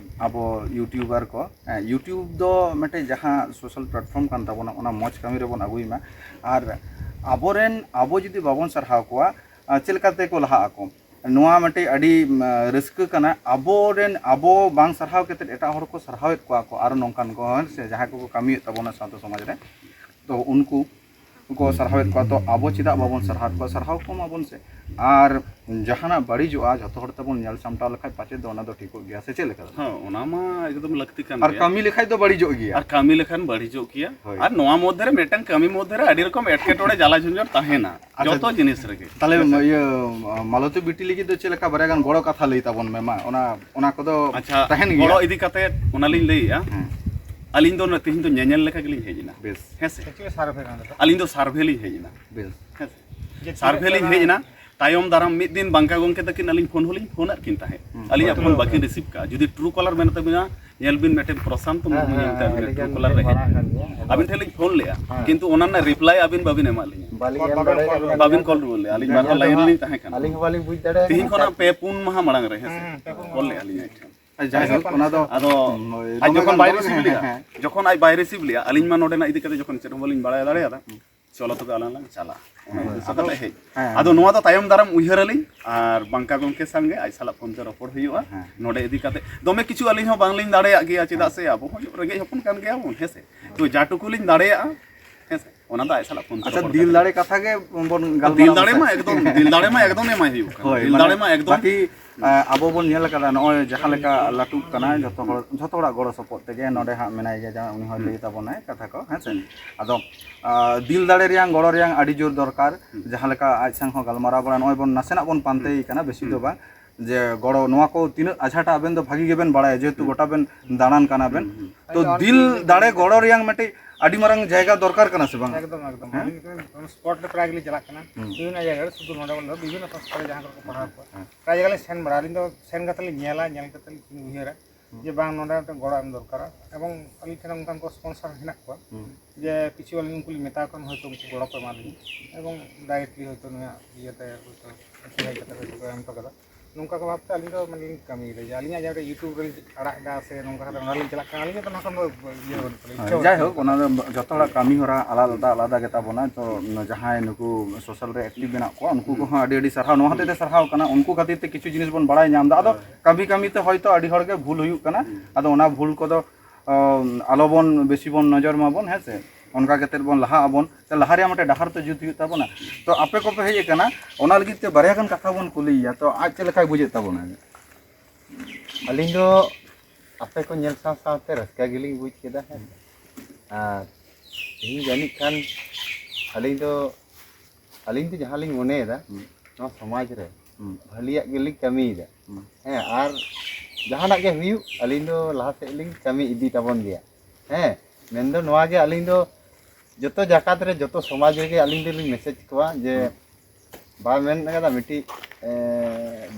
ᱟᱵᱚ ᱤᱭᱩᱴᱤᱭᱩᱵᱟᱨ ᱠᱚ, ᱦᱮᱸ, ᱤᱭᱩᱴᱤᱭᱩᱵᱽ ᱫᱚ ᱢᱤᱫᱴᱮᱡ ᱡᱟᱦᱟᱸ ᱥᱳᱥᱟᱞ ᱯᱞᱟᱴᱯᱷᱚᱨᱢ ᱠᱟᱱ ᱛᱟᱵᱚᱱᱟ, ᱚᱱᱟ ᱢᱚᱡᱽ ᱠᱟᱹᱢᱤ ᱨᱮᱵᱚᱱ ᱟᱹᱜᱩᱭ ᱢᱟ᱾ ᱟᱨ ᱟᱵᱚᱨᱮᱱ, ᱟᱵᱚ ᱡᱩᱫᱤ ᱵᱟᱵᱚᱱ ᱥᱟᱨᱦᱟᱣ ᱠᱚᱣᱟ, ᱟᱨ ᱪᱮᱫ ᱞᱮᱠᱟᱛᱮ ᱠᱚ ᱞᱟᱦᱟᱜ ᱟᱠᱚ? ᱱᱚᱣᱟ ᱢᱤᱫᱴᱮᱡ ᱟᱹᱰᱤ, ᱩᱢ, ᱨᱟᱹᱥᱠᱟᱹ ᱠᱟᱱᱟ᱾ ᱟᱵᱚᱨᱮᱱ, ᱟᱵᱚ ᱵᱟᱝ ᱥᱟᱨᱦᱟᱣ ᱠᱟᱛᱮᱫ ᱮᱴᱟᱜ ᱦᱚᱲ ᱠᱚ ᱥᱟᱨᱦᱟᱣᱮᱫ ᱠᱚᱣᱟ ᱠᱚ, ᱟᱨ ᱱᱚᱝᱠᱟᱱ ᱠᱚ, ᱦᱮᱸ ᱥᱮ, ᱡᱟᱦᱟᱸᱭ ᱠᱚᱠᱚ ᱠᱟᱹᱢᱤᱭᱮᱫ ᱛᱟᱵᱚᱱᱟ ᱥᱟᱶᱛᱟ ᱥᱚᱢᱟᱡᱽ ᱨᱮ, ᱛᱚ ᱩᱱᱠᱩ ᱠᱚ ᱥᱟᱨᱦᱟᱣᱮᱫ ᱠᱚᱣᱟ, ᱛᱚ ᱟᱵᱚ ᱪᱮᱫᱟᱜ ᱵᱟᱵᱚᱱ ᱥᱟᱨᱦᱟᱣᱮᱫ ᱠᱚᱣᱟ? ᱥᱟᱨᱦᱟᱣ ᱠᱚ ᱢᱟᱵᱚᱱ ᱥᱮ᱾ ᱟᱨ ᱡᱟᱦᱟᱱᱟᱜ ᱵᱟᱹᱲᱤᱡᱚᱜᱼᱟ, ᱡᱷᱚᱛᱚ ᱦᱚᱲ ᱛᱮᱵᱚᱱ ᱧᱮᱞ ᱥᱟᱢᱴᱟᱣ ᱞᱮᱠᱷᱟᱡ ᱯᱟᱪᱮᱫ ᱫᱚ ᱚᱱᱟ ᱫᱚ ᱴᱷᱤᱠᱚᱜ ᱜᱮᱭᱟ, ᱥᱮ ᱪᱮᱫ ᱞᱮᱠᱟ? ᱦᱮᱸ, ᱚᱱᱟ ᱢᱟ ᱮᱠᱫᱚᱢ ᱞᱟᱹᱠᱛᱤ ᱠᱟᱱ ᱟᱨ ᱜᱮᱭᱟ᱾ ᱠᱟᱹᱢᱤ ᱞᱮᱠᱷᱟᱡ ᱫᱚ ᱵᱟᱹᱲᱤᱡᱚᱜ ᱜᱮᱭᱟ᱾ ᱟᱨ ᱠᱟᱹᱢᱤ ᱞᱮᱠᱷᱟᱱ ᱵᱟᱹᱲᱤᱡᱚᱜ ᱜᱮᱭᱟ᱾ ᱦᱳᱭ᱾ ᱟᱨ ᱱᱚᱣᱟ ᱢᱚᱫᱽᱫᱷᱮ ᱨᱮ ᱢᱤᱫᱴᱟᱝ ᱠᱟᱹᱢᱤ ᱢᱚᱫᱽᱫᱷᱮ ᱨᱮ ᱟᱹᱰᱤ ᱨᱚᱠᱚᱢ ᱮᱴᱠᱮᱴᱚᱬᱮ, ᱡᱟᱞᱟ ᱡᱷᱩᱱᱡᱷᱟᱹᱴ ᱛᱟᱦᱮᱱᱟ᱾ ᱟᱪᱪᱷᱟ᱾ ᱡᱚᱛᱚ ᱡᱤᱱᱤᱥ ᱨᱮᱜᱮ᱾ ᱛᱟᱦᱞᱮ ᱦᱮᱸ ᱥᱮ? ᱤᱭᱟᱹ, ᱢᱟᱞᱚᱛᱤ ᱵᱤᱴᱤ ᱞᱟᱹᱜᱤᱫ ᱫᱚ ᱪᱮᱫ ᱞᱮᱠᱟ ᱵᱟᱨᱭᱟ ᱜᱟᱱ ᱜᱚᱲᱚ ᱠᱟᱛᱷᱟ ᱞᱟᱹᱭ ᱛᱟᱵᱚᱱ ᱢᱮ ᱢᱟ, ᱚᱱᱟ, ᱚᱱᱟ ᱠᱚᱫᱚ ᱟᱪᱪᱷᱟ, ᱛᱟᱦᱮᱱ ᱜᱮᱭᱟ? ᱜᱚᱲᱚ ᱤᱫᱤ ᱠᱟᱛᱮ ᱚᱱᱟᱞᱤᱧ ᱞᱟᱹᱭᱮᱜᱼᱟ᱾ ᱦᱮᱸ᱾ ᱟᱹᱞᱤᱧ ᱫᱚ ᱛᱮᱦᱮᱧ ᱫᱚ ᱧᱮᱧᱮᱞ ᱞᱮᱠᱟ ᱜᱮᱞᱤᱧ ᱦᱮᱡ ᱮᱱᱟ᱾ ᱵᱮᱥ᱾ ᱦᱮᱸ ᱥᱮ? ᱮᱠᱪᱩᱭᱮᱞᱤ ᱥᱟᱨᱵᱷᱮ ᱠᱟᱱ ᱛᱟᱯᱮ᱾ ᱟᱹᱞᱤᱧ ᱫᱚ ᱥᱟᱨᱵᱷᱮ ᱞᱤᱧ ᱦᱮᱡ ᱮᱱᱟ᱾ ᱵᱮᱥ᱾ ᱦᱮᱸ ᱥᱮ? ᱡᱮ ᱥᱟᱨᱵᱷᱮ ᱞᱤᱧ ᱦᱮᱡ ᱮᱱᱟ᱾ ᱛᱟᱭᱚᱢ ᱫᱟᱨᱟᱢ ᱢᱤᱫ ᱫᱤᱱ ᱵᱟᱝᱠᱟ ᱜᱚᱢᱠᱮ ᱛᱟᱹᱠᱤᱱ ᱟᱹᱞᱤᱧ ᱯᱷᱳᱱ ᱦᱚᱸᱞᱤᱧ ᱯᱷᱳᱱᱟᱫ ᱠᱤᱱ ᱛᱟᱦᱮᱸᱫ᱾ ᱦᱩᱸ᱾ ᱟᱹᱞᱤᱧᱟᱜ ᱯᱷᱳᱱ ᱵᱟᱹᱠᱤᱱ ᱨᱤᱥᱤᱵᱷ ᱠᱟᱜᱼᱟ᱾ ᱡᱩᱫᱤ ᱴᱨᱩ ᱠᱚᱞᱟᱨ ᱢᱮᱱᱟᱜ ᱛᱟᱵᱤᱱᱟ, ᱧᱮᱞ ᱵᱤᱱ ᱢᱤᱫᱴᱮᱱ ᱯᱨᱚᱥᱟᱱᱛ ᱦᱮᱸ, ᱢᱩᱨᱢᱩ ᱦᱮᱸ, ᱧᱩᱛᱩᱢ ᱦᱮᱸ, ᱟᱹᱵᱤᱱ ᱟᱹᱰᱤ ᱴᱷᱮᱱ ᱜᱟᱱ ᱞᱤᱧ ᱯᱷᱳᱱ ᱞᱮᱜᱼᱟ᱾ ᱦᱮᱸ᱾ ᱠᱤᱱᱛᱩ ᱚᱱᱟ ᱨᱮᱱᱟᱜ ᱨᱤᱯᱞᱟᱭ ᱟᱹᱵᱤᱱ ᱵᱟᱹᱵᱤᱱ ᱮᱢᱟᱫ ᱞᱤᱧᱟ᱾ ᱵᱟᱹᱞᱤᱧ ᱮᱢ ᱫᱟᱲᱮᱭᱟᱜ ᱠᱟᱱᱟ᱾ ᱵᱟᱹᱵᱤᱱ ᱠᱚᱞ ᱨᱩᱣᱟᱹᱲ ᱞᱮᱜᱼᱟ᱾ ᱟᱹᱞᱤᱧ ᱵᱟᱨ ᱦᱚᱲ ᱞᱟᱭᱤᱱ ᱨᱮᱞᱤᱧ ᱛᱟᱦᱮᱸ ᱠᱟᱱᱟ᱾ ᱟᱹᱞᱤᱧ ᱦᱚᱸ ᱵᱟᱹᱞᱤᱧ ᱵᱩᱡᱽ ᱫᱟᱲᱮᱭᱟᱜ ᱠᱟᱱᱟ᱾ ᱛᱮᱦᱮᱧ ᱠᱷᱚᱱᱟᱜ ᱯᱮ ᱯᱩᱱ ᱢᱟᱦᱟ ᱢᱟᱲᱟᱝ ᱨᱮ, ᱦᱮᱸ ᱥᱮ? ᱦᱮᱸ, ᱯᱮ ᱯᱩᱱ ᱠᱚᱞ ᱢᱟᱦᱟ᱾ ᱞᱮᱜᱼᱟ ᱞᱤᱧ ᱟᱡ ᱴᱷᱮᱱ᱾ ᱡᱟᱭᱦᱳᱠ, ᱚᱱᱟ ᱫᱚ ᱟᱫᱚ ᱫᱚᱢᱮ ᱟᱡ ᱡᱚᱠᱷᱚᱱ ᱜᱟᱱ ᱵᱟᱭ ᱫᱚᱢᱮ ᱨᱤᱥᱤᱵᱷ ᱜᱟᱱ, ᱞᱮᱜᱼᱟ, ᱦᱮᱸ, ᱦᱮᱸ᱾ ᱡᱚᱠᱷᱚᱱ ᱟᱡ ᱵᱟᱭ ᱨᱤᱥᱤᱵᱷ ᱞᱮᱜᱼᱟ, ᱟᱹᱞᱤᱧ ᱢᱟ ᱱᱚᱰᱮᱱᱟᱜ ᱤᱫᱤ ᱠᱟᱛᱮ ᱡᱚᱠᱷᱚᱱ ᱪᱮᱫ ᱦᱚᱸ ᱵᱟᱹᱞᱤᱧ ᱵᱟᱲᱟᱭ ᱫᱟᱲᱮᱭᱟᱫᱟ, ᱦᱩᱸ᱾ ᱪᱚᱞᱚ ᱛᱚᱵᱮ ᱟᱞᱟᱝ ᱞᱟᱝ ᱪᱟᱞᱟᱜᱼᱟ᱾ ᱚᱱᱟ ᱦᱳᱭ, ᱩᱫᱽᱫᱮᱥᱥᱚ ᱟᱫᱚ, ᱠᱟᱛᱮ ᱦᱮᱡ᱾ ᱦᱮᱸ᱾ ᱟᱫᱚ ᱱᱚᱣᱟ ᱫᱚ ᱛᱟᱭᱚᱢ ᱫᱟᱨᱟᱢ ᱩᱭᱦᱟᱹᱨ ᱟᱹᱞᱤᱧ, ᱟᱨ ᱵᱟᱝᱠᱟ ᱜᱚᱢᱠᱮ ᱥᱟᱝᱜᱮ ᱟᱡ ᱥᱟᱞᱟᱜ ᱯᱷᱳᱱ ᱛᱮ ᱨᱚᱯᱚᱲ ᱦᱩᱭᱩᱜᱼᱟ᱾ ᱦᱮᱸ᱾ ᱱᱚᱰᱮ ᱤᱫᱤ ᱠᱟᱛᱮ ᱫᱚᱢᱮ ᱠᱤᱪᱷᱩ ᱟᱹᱞᱤᱧ ᱦᱚᱸ ᱵᱟᱝᱞᱤᱧ ᱫᱟᱲᱮᱭᱟᱜ ᱜᱮᱭᱟ, ᱪᱮᱫᱟᱜ ᱥᱮ ᱟᱵᱚ ᱦᱚᱸ ᱨᱮᱸᱜᱮᱡ ᱦᱚᱯᱚᱱ ᱠᱟᱱ ᱜᱮᱭᱟᱵᱚᱱ, ᱦᱮᱸ ᱥᱮ? ᱛᱚ ᱡᱟ ᱴᱩᱠᱩ ᱞᱤᱧ ᱫᱟᱲᱮᱭᱟᱜᱼᱟ, ᱦᱮᱸ ᱥᱮ? ᱚᱱᱟ ᱫᱚ ᱟᱡ ᱥᱟᱞᱟᱜ ᱯᱷᱳᱱ ᱛᱮ ᱟᱪᱪᱷᱟ, ᱨᱚᱯᱚᱲ ᱫᱤᱞ ᱠᱟᱛᱮ᱾ ᱫᱟᱲᱮ ᱠᱟᱛᱷᱟ ᱜᱮ ᱵᱚᱱ ᱜᱟᱞᱢᱟᱨᱟᱣᱟ ᱫᱤᱞ ᱫᱟᱲᱮ ᱥᱮ? ᱢᱟ ᱮᱠᱫᱚᱢ, ᱫᱤᱞ ᱫᱟᱲᱮ ᱢᱟ ᱮᱠᱫᱚᱢ ᱮᱢᱟᱭ ᱦᱩᱭᱩᱜ ᱠᱟᱱᱟ᱾ ᱦᱳᱭ, ᱫᱤᱞ ᱢᱟᱱᱮ ᱫᱟᱲᱮ ᱢᱟ ᱮᱠᱫᱚᱢ᱾ ᱵᱟᱠᱤ, ᱟᱸ, ᱟᱵᱚ ᱵᱚᱱ ᱧᱮᱞ ᱟᱠᱟᱫᱟ, ᱱᱚᱜᱼᱚᱭ ᱡᱟᱦᱟᱸ ᱞᱮᱠᱟ ᱞᱟᱹᱴᱩᱜ ᱠᱟᱱᱟ, ᱡᱚᱛᱚ ᱦᱚᱲ, ᱡᱚᱛᱚ ᱦᱚᱲᱟᱜ ᱜᱚᱲᱚ ᱥᱚᱯᱚᱦᱚᱫ ᱛᱮᱜᱮ ᱱᱚᱰᱮ ᱦᱟᱸᱜ ᱢᱮᱱᱟᱭ ᱜᱮᱭᱟ, ᱡᱟᱦᱟᱸ ᱩᱱᱤ ᱦᱚᱸᱭ ᱦᱩᱸ᱾ ᱞᱟᱹᱭ ᱛᱟᱵᱚᱱᱟᱭ ᱠᱟᱛᱷᱟ ᱠᱚ, ᱦᱮᱸ ᱥᱮ? ᱦᱩᱸ᱾ ᱟᱫᱚ, ᱟᱸ, ᱫᱤᱞ ᱫᱟᱲᱮ ᱨᱮᱭᱟᱝ, ᱜᱚᱲᱚ ᱨᱮᱭᱟᱝ ᱟᱹᱰᱤ ᱡᱳᱨ ᱫᱚᱨᱠᱟᱨ᱾ ᱦᱩᱸ᱾ ᱡᱟᱦᱟᱸ ᱞᱮᱠᱟ ᱟᱡ ᱥᱟᱝ ᱦᱚᱸ ᱜᱟᱞᱢᱟᱨᱟᱣ ᱵᱟᱲᱟ, ᱱᱚᱜᱼᱚᱭ ᱵᱚᱱ ᱱᱟᱥᱮᱱᱟᱜ ᱵᱚᱱ ᱯᱟᱱᱛᱮᱭ ᱠᱟᱱᱟ, ᱵᱮᱥᱤ ᱫᱚ ᱦᱩᱸ᱾ ᱵᱟᱝ᱾ ᱡᱮ ᱜᱚᱲᱚ, ᱱᱚᱣᱟ ᱠᱚ ᱛᱤᱱᱟᱹᱜ ᱟᱡᱷᱟᱴᱟ ᱟᱵᱮᱱ ᱫᱚ ᱵᱷᱟᱹᱜᱤ ᱜᱮᱵᱮᱱ ᱵᱟᱲᱟᱭᱟ, ᱡᱮᱦᱮᱛᱩ ᱦᱩᱸ᱾ ᱜᱚᱴᱟ ᱵᱮᱱ ᱫᱟᱬᱟᱱ ᱠᱟᱱᱟ ᱵᱮᱱ᱾ ᱦᱩᱸ, ᱦᱩᱸ᱾ ᱛᱚ, ᱟᱫᱚ ᱟᱹᱞᱤᱧ ᱫᱤᱞ ᱞᱤᱧ ᱫᱟᱲᱮ, ᱜᱚᱲᱚ ᱨᱮᱭᱟᱝ ᱢᱤᱫᱴᱤᱡ ᱟᱹᱰᱤ ᱢᱟᱨᱟᱝ ᱡᱟᱭᱜᱟ ᱫᱚᱨᱠᱟᱨ ᱠᱟᱱᱟ ᱥᱮ ᱵᱟᱝ? ᱮᱠᱫᱚᱢ, ᱮᱠᱫᱚᱢ᱾ ᱦᱮᱸ? ᱟᱹᱞᱤᱧ ᱫᱚ ᱥᱯᱚᱴ ᱨᱮ ᱯᱨᱟᱭ ᱜᱮᱞᱤᱧ ᱪᱟᱞᱟᱜ ᱠᱟᱱᱟ᱾ ᱦᱩᱸ᱾ ᱵᱤᱵᱷᱤᱱᱱᱚ ᱡᱟᱭᱜᱟ ᱨᱮ, ᱥᱩᱫᱷᱩ ᱱᱚᱰᱮ ᱵᱚᱞᱮ ᱵᱤᱵᱷᱤᱱᱱᱚ ᱥᱚᱝᱥᱛᱷᱟ ᱨᱮ ᱡᱟᱦᱟᱸ ᱠᱚᱨᱮ ᱠᱚ ᱯᱟᱲᱦᱟᱣ ᱠᱚᱣᱟ᱾ ᱦᱮᱸ᱾ ᱯᱨᱟᱭ ᱡᱟᱭᱜᱟ ᱞᱤᱧ ᱥᱮᱱ ᱵᱟᱲᱟᱜᱼᱟ᱾ ᱟᱹᱞᱤᱧ ᱫᱚ ᱥᱮᱱ ᱠᱟᱛᱮ ᱞᱤᱧ ᱧᱮᱞᱟ, ᱧᱮᱞ ᱠᱟᱛᱮ ᱞᱤᱧ ᱩᱭᱦᱟᱹᱨᱟ ᱦᱩᱸ᱾ ᱡᱮ ᱵᱟᱝ, ᱱᱚᱰᱮ ᱢᱤᱫᱴᱟᱝ ᱜᱚᱲᱚ ᱮᱢ ᱫᱚᱨᱠᱟᱨᱟ᱾ ᱮᱵᱚᱝ ᱟᱹᱞᱤᱧ ᱴᱷᱮᱱ ᱚᱱᱠᱟᱱ ᱠᱚ ᱥᱯᱚᱱᱥᱚᱨ ᱦᱮᱱᱟᱜ ᱠᱚᱣᱟ᱾ ᱦᱩᱸ᱾ ᱡᱮ ᱠᱤᱪᱷᱩ ᱟᱹᱞᱤᱧ ᱩᱱᱠᱩ ᱞᱤᱧ ᱢᱮᱛᱟ ᱠᱚ ᱠᱷᱟᱱ ᱦᱚᱭᱛᱳ ᱩᱱᱠᱩ ᱜᱚᱲᱚ ᱠᱚ ᱮᱢᱟ ᱞᱤᱧᱟ᱾ ᱮᱵᱚᱝ ᱰᱟᱭᱨᱮᱠᱴᱞᱤ ᱦᱚᱭᱛᱳ ᱱᱩᱭᱟᱜ ᱤᱭᱟᱹᱛᱮ ᱦᱚᱭᱛᱳ ᱦᱮᱡ ᱠᱟᱛᱮ ᱦᱚᱭᱛᱳ ᱠᱚ ᱮᱢ ᱦᱚᱴᱚ ᱠᱟᱫᱟ᱾ ᱱᱚᱝᱠᱟ ᱠᱚ ᱵᱷᱟᱵᱛᱮ ᱟᱹᱞᱤᱧ ᱫᱚ ᱢᱟᱱᱮ ᱞᱤᱧ ᱠᱟᱹᱢᱤᱭᱮᱫᱟ ᱡᱮ ᱟᱹᱞᱤᱧᱟᱜ ᱡᱟᱦᱟᱸ ᱨᱮ YouTube ᱨᱮᱞᱤᱧ ᱟᱲᱟᱜ ᱮᱫᱟ ᱥᱮ ᱱᱚᱝᱠᱟ ᱠᱟᱛᱮ ᱚᱱᱟ ᱞᱤᱧ ᱪᱟᱞᱟᱜ ᱠᱟᱱᱟ, ᱟᱹᱞᱤᱧᱟᱜ ᱫᱚ ᱚᱱᱟ ᱠᱷᱚᱱ ᱫᱚ ᱤᱭᱟᱹ ᱵᱟᱹᱱᱩᱜ ᱛᱟᱹᱞᱤᱧᱟ, ᱦᱮᱸ, ᱤᱪᱪᱷᱟᱹ ᱵᱟᱹᱱᱩᱜ ᱡᱟᱭᱦᱳᱠ, ᱛᱟᱹᱞᱤᱧᱟ᱾ ᱚᱱᱟ ᱫᱚ ᱡᱚᱛᱚ ᱦᱚᱲᱟᱜ ᱠᱟᱹᱢᱤ ᱦᱚᱨᱟ ᱟᱞᱟᱫᱟ ᱟᱞᱟᱫᱟ ᱜᱮᱛᱟ ᱵᱚᱱᱟ᱾ ᱛᱚ, ᱡᱟᱦᱟᱸᱭ ᱱᱩᱠᱩ ᱥᱳᱥᱟᱞ ᱨᱮ ᱮᱠᱴᱤᱵᱷ ᱢᱮᱱᱟᱜ ᱠᱚᱣᱟ, ᱩᱱᱠᱩ ᱦᱩᱸ᱾ ᱠᱚᱦᱚᱸ ᱟᱹᱰᱤ ᱟᱹᱰᱤ ᱥᱟᱨᱦᱟᱣ᱾ ᱱᱚᱣᱟ ᱦᱚᱛᱮᱡ ᱛᱮ ᱥᱟᱨᱦᱟᱣ ᱠᱟᱱᱟ, ᱩᱱᱠᱩ ᱠᱷᱟᱹᱛᱤᱨ ᱛᱮ ᱠᱤᱪᱷᱩ ᱡᱤᱱᱤᱥ ᱵᱚᱱ ᱵᱟᱲᱟᱭ ᱧᱟᱢ ᱮᱫᱟ᱾ ᱟᱫᱚ ᱦᱳᱭ᱾ ᱠᱟᱹᱢᱤ ᱠᱟᱹᱢᱤ ᱛᱮ ᱦᱚᱭᱛᱳ ᱟᱹᱰᱤ ᱦᱚᱲ ᱜᱮ ᱵᱷᱩᱞ ᱦᱩᱭᱩᱜ ᱠᱟᱱᱟ᱾ ᱦᱩᱸ᱾ ᱟᱫᱚ ᱚᱱᱟ ᱵᱷᱩᱞ ᱠᱚᱫᱚ, ᱟᱸ, ᱟᱞᱚᱵᱚᱱ ᱵᱮᱥᱤ ᱵᱚᱱ ᱱᱚᱡᱚᱨ ᱢᱟᱵᱚᱱ, ᱦᱮᱸ ᱥᱮ? ᱚᱱᱠᱟ ᱠᱟᱛᱮᱫ ᱵᱚᱱ ᱞᱟᱦᱟᱜ ᱟᱵᱚᱱ᱾ ᱛᱚ, ᱞᱟᱦᱟ ᱨᱮᱭᱟᱜ ᱢᱤᱫᱴᱮᱱ ᱰᱟᱦᱟᱨ ᱛᱚ ᱡᱩᱛ ᱦᱩᱭᱩᱜ ᱛᱟᱵᱚᱱᱟ᱾ ᱛᱚ, ᱟᱯᱮ ᱠᱚᱯᱮ ᱦᱮᱡ ᱟᱠᱟᱱᱟ, ᱚᱱᱟ ᱞᱟᱹᱜᱤᱫ ᱛᱮ ᱵᱟᱨᱭᱟ ᱜᱟᱱ ᱠᱟᱛᱷᱟ ᱵᱚᱱ ᱠᱩᱞᱤᱭᱮᱭᱟ᱾ ᱛᱚ, ᱟᱡ ᱪᱮᱫ ᱞᱮᱠᱟᱭ ᱵᱩᱡᱮᱫ ᱛᱟᱵᱚᱱᱟ? ᱟᱹᱞᱤᱧ ᱫᱚ ᱟᱯᱮ ᱠᱚ ᱧᱮᱞ ᱥᱟᱶ ᱥᱟᱶᱛᱮ ᱨᱟᱹᱥᱠᱟᱹ ᱜᱮᱞᱤᱧ ᱵᱩᱡᱽ ᱠᱮᱫᱟ, ᱦᱮᱸ᱾ ᱟᱨ ᱛᱮᱦᱮᱧ ᱡᱟᱹᱱᱤᱡ ᱠᱷᱟᱱ ᱟᱹᱞᱤᱧ ᱫᱚ, ᱟᱹᱞᱤᱧ ᱫᱚ ᱡᱟᱦᱟᱸ ᱞᱤᱧ ᱢᱚᱱᱮᱭᱮᱫᱟ, ᱦᱩᱸ᱾ ᱱᱚᱣᱟ ᱥᱚᱢᱟᱡᱽ ᱨᱮ ᱦᱩᱸ᱾ ᱵᱷᱟᱹᱞᱤᱭᱟᱜ ᱜᱮᱞᱤᱧ ᱠᱟᱹᱢᱤᱭᱮᱫᱟ᱾ ᱦᱩᱸ᱾ ᱦᱮᱸ, ᱟᱨ ᱡᱟᱦᱟᱱᱟᱜ ᱜᱮ ᱦᱩᱭᱩᱜ, ᱟᱹᱞᱤᱧ ᱫᱚ ᱞᱟᱦᱟ ᱥᱮᱫ ᱞᱤᱧ ᱠᱟᱹᱢᱤ ᱤᱫᱤ ᱛᱟᱵᱚᱱ ᱜᱮᱭᱟ᱾ ᱦᱮᱸ, ᱢᱮᱱᱫᱚ ᱱᱚᱣᱟ ᱜᱮ, ᱟᱹᱞᱤᱧ ᱫᱚ ᱡᱚᱛᱚ ᱡᱟᱠᱟᱛ ᱨᱮ, ᱡᱚᱛᱚ ᱥᱚᱢᱟᱡᱽ ᱨᱮᱜᱮ ᱟᱹᱞᱤᱧ ᱫᱚᱞᱤᱧ ᱢᱮᱥᱮᱡᱽ ᱠᱚᱣᱟ ᱡᱮ, ᱦᱩᱸ᱾ ᱵᱟᱭ ᱢᱮᱱ ᱠᱟᱫᱟ ᱢᱤᱫᱴᱤᱡ, ᱮ,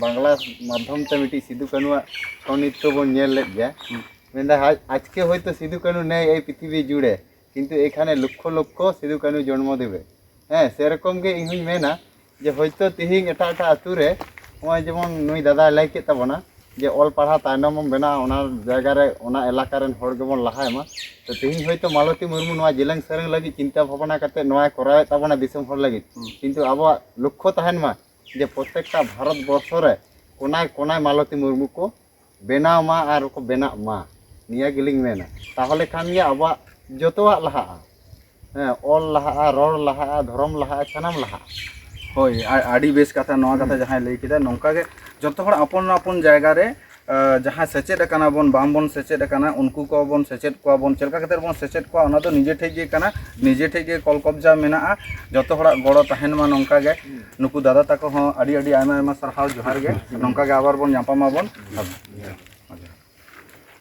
ᱵᱟᱝᱞᱟ ᱢᱟᱫᱽᱫᱷᱚᱢ ᱛᱮ ᱢᱤᱫᱴᱤᱡ ᱥᱤᱫᱩ ᱠᱟᱹᱱᱩᱣᱟᱜ ᱪᱷᱚ ᱱᱤᱛᱛᱚ ᱵᱚᱱ ᱧᱮᱞ ᱞᱮᱫ ᱜᱮᱭᱟ᱾ ᱦᱩᱸ᱾ ᱢᱮᱱᱫᱟ, "ᱟᱡ-, ᱟᱡᱠᱮ ᱦᱚᱭᱛᱳ ᱥᱤᱫᱩ ᱠᱟᱹᱱᱩ ᱱᱮᱭ ᱮᱭ ᱯᱨᱤᱛᱷᱤᱵᱤ ᱡᱩᱲᱮ, ᱠᱤᱱᱛᱩ ᱮᱠᱷᱟᱱᱮ ᱞᱚᱠᱠᱷᱚ ᱞᱚᱠᱠᱷᱚ ᱥᱤᱫᱩ ᱠᱟᱹᱱᱩ ᱡᱚᱱᱢᱚ ᱫᱤᱵᱮ᱾" ᱦᱮᱸ, ᱥᱮᱨᱚᱠᱚᱢ ᱜᱮ ᱤᱧ ᱦᱚᱧ ᱢᱮᱱᱟ ᱡᱮ ᱦᱚᱭᱛᱳ ᱛᱤᱦᱤᱧ ᱮᱴᱟᱜ ᱮᱴᱟᱜ ᱟᱹᱛᱩ ᱨᱮ ᱱᱚᱜᱼᱚᱭ ᱡᱮᱢᱚᱱ ᱱᱩᱭ ᱫᱟᱫᱟᱭ ᱞᱟᱹᱭ ᱠᱮᱫ ᱛᱟᱵᱚᱱᱟ ᱡᱮ ᱚᱞ ᱯᱟᱲᱦᱟᱣ ᱛᱟᱭᱱᱚᱢ ᱮᱢ ᱵᱮᱱᱟᱜᱼᱟ, ᱚᱱᱟ ᱡᱟᱭᱜᱟ ᱨᱮ, ᱚᱱᱟ ᱮᱞᱟᱠᱟ ᱨᱮᱱ ᱦᱚᱲ ᱜᱮᱵᱚᱱ ᱞᱟᱦᱟᱭ ᱢᱟ᱾ ᱛᱚ ᱛᱤᱦᱤᱧ ᱦᱚᱭᱛᱳ ᱢᱟᱞᱚᱛᱤ ᱢᱩᱨᱢᱩ ᱱᱚᱣᱟ ᱡᱮᱞᱮᱧ ᱥᱮᱨᱮᱧ ᱞᱟᱹᱜᱤᱫ ᱪᱤᱱᱛᱟᱹ ᱵᱷᱟᱵᱽᱱᱟ ᱠᱟᱛᱮ ᱱᱚᱣᱟᱭ ᱠᱚᱨᱟᱣᱮᱫ ᱛᱟᱵᱚᱱᱟ ᱫᱤᱥᱚᱢ ᱦᱚᱲ ᱞᱟᱹᱜᱤᱫ, ᱦᱩᱸ᱾ ᱠᱤᱱᱛᱩ ᱟᱵᱚᱣᱟᱜ ᱞᱚᱠᱠᱷᱚ ᱛᱟᱦᱮᱱ ᱢᱟ ᱡᱮ ᱯᱨᱚᱛᱮᱠᱴᱟ ᱵᱷᱟᱨᱚᱛ ᱵᱚᱨᱥᱚ ᱨᱮ ᱠᱚᱱᱟᱭ ᱠᱚᱱᱟᱭ ᱢᱟᱞᱚᱛᱤ ᱢᱩᱨᱢᱩ ᱠᱚ ᱵᱮᱱᱟᱣ ᱢᱟ ᱟᱨ ᱠᱚ ᱵᱮᱱᱟᱜ ᱢᱟ, ᱱᱤᱭᱟᱹ ᱜᱮᱞᱤᱧ ᱢᱮᱱᱟ᱾ ᱛᱟᱦᱚᱞᱮ ᱠᱷᱟᱱ ᱜᱮ ᱟᱵᱚᱣᱟᱜ ᱡᱚᱛᱚᱣᱟᱜ ᱞᱟᱦᱟᱜᱼᱟ᱾ ᱦᱮᱸ, ᱚᱞ ᱞᱟᱦᱟᱜᱼᱟ, ᱨᱚᱲ ᱞᱟᱦᱟᱜᱼᱟ, ᱫᱷᱚᱨᱚᱢ ᱞᱟᱦᱟᱜᱼᱟ, ᱥᱟᱱᱟᱢ ᱞᱟᱦᱟᱜᱼᱟ᱾ ᱦᱳᱭ, ᱟ- ᱟᱹᱰᱤ ᱵᱮᱥ ᱠᱟᱛᱷᱟ, ᱱᱚᱣᱟ ᱠᱟᱛᱷᱟ ᱡᱟᱦᱟᱸᱭ ᱞᱟᱹᱭ ᱠᱮᱫᱟ, ᱱᱚᱝᱠᱟ ᱜᱮ ᱡᱚᱛᱚ ᱦᱚᱲ ᱟᱯᱚᱱ ᱟᱯᱚᱱ ᱡᱟᱭᱜᱟ ᱨᱮ, ᱟ, ᱡᱟᱦᱟᱸ ᱥᱮᱪᱮᱫ ᱟᱠᱟᱱᱟ ᱵᱚᱱ, ᱵᱟᱝ ᱵᱚᱱ ᱥᱮᱪᱮᱫ ᱟᱠᱟᱱᱟ, ᱩᱱᱠᱩ ᱠᱚᱵᱚᱱ ᱥᱮᱪᱮᱫ ᱠᱚᱣᱟ ᱵᱚᱱ᱾ ᱪᱮᱫ ᱞᱮᱠᱟ ᱠᱟᱛᱮ ᱵᱚᱱ ᱥᱮᱪᱮᱫ ᱠᱚᱣᱟ, ᱚᱱᱟ ᱫᱚ ᱱᱤᱡᱮ ᱴᱷᱮᱡ ᱜᱮ ᱠᱟᱱᱟ, ᱱᱤᱡᱮ ᱴᱷᱮᱡ ᱜᱮ ᱠᱚᱞ ᱠᱚᱵᱡᱟ ᱢᱮᱱᱟᱜᱼᱟ᱾ ᱡᱚᱛᱚ ᱦᱚᱲᱟᱜ ᱜᱚᱲᱚ ᱛᱟᱦᱮᱱ ᱢᱟ ᱱᱚᱝᱠᱟ ᱜᱮ᱾ ᱱᱩᱠᱩ ᱫᱟᱫᱟ ᱛᱟᱠᱚ ᱦᱚᱸ ᱟᱹᱰᱤ ᱟᱹᱰᱤ ᱟᱭᱢᱟ ᱟᱭᱢᱟ ᱥᱟᱨᱦᱟᱣ, ᱡᱚᱦᱟᱨ ᱜᱮ᱾ ᱱᱚᱝᱠᱟ ᱜᱮ ᱟᱵᱟᱨ ᱵᱚᱱ ᱧᱟᱯᱟᱢ ᱟᱵᱚᱱ᱾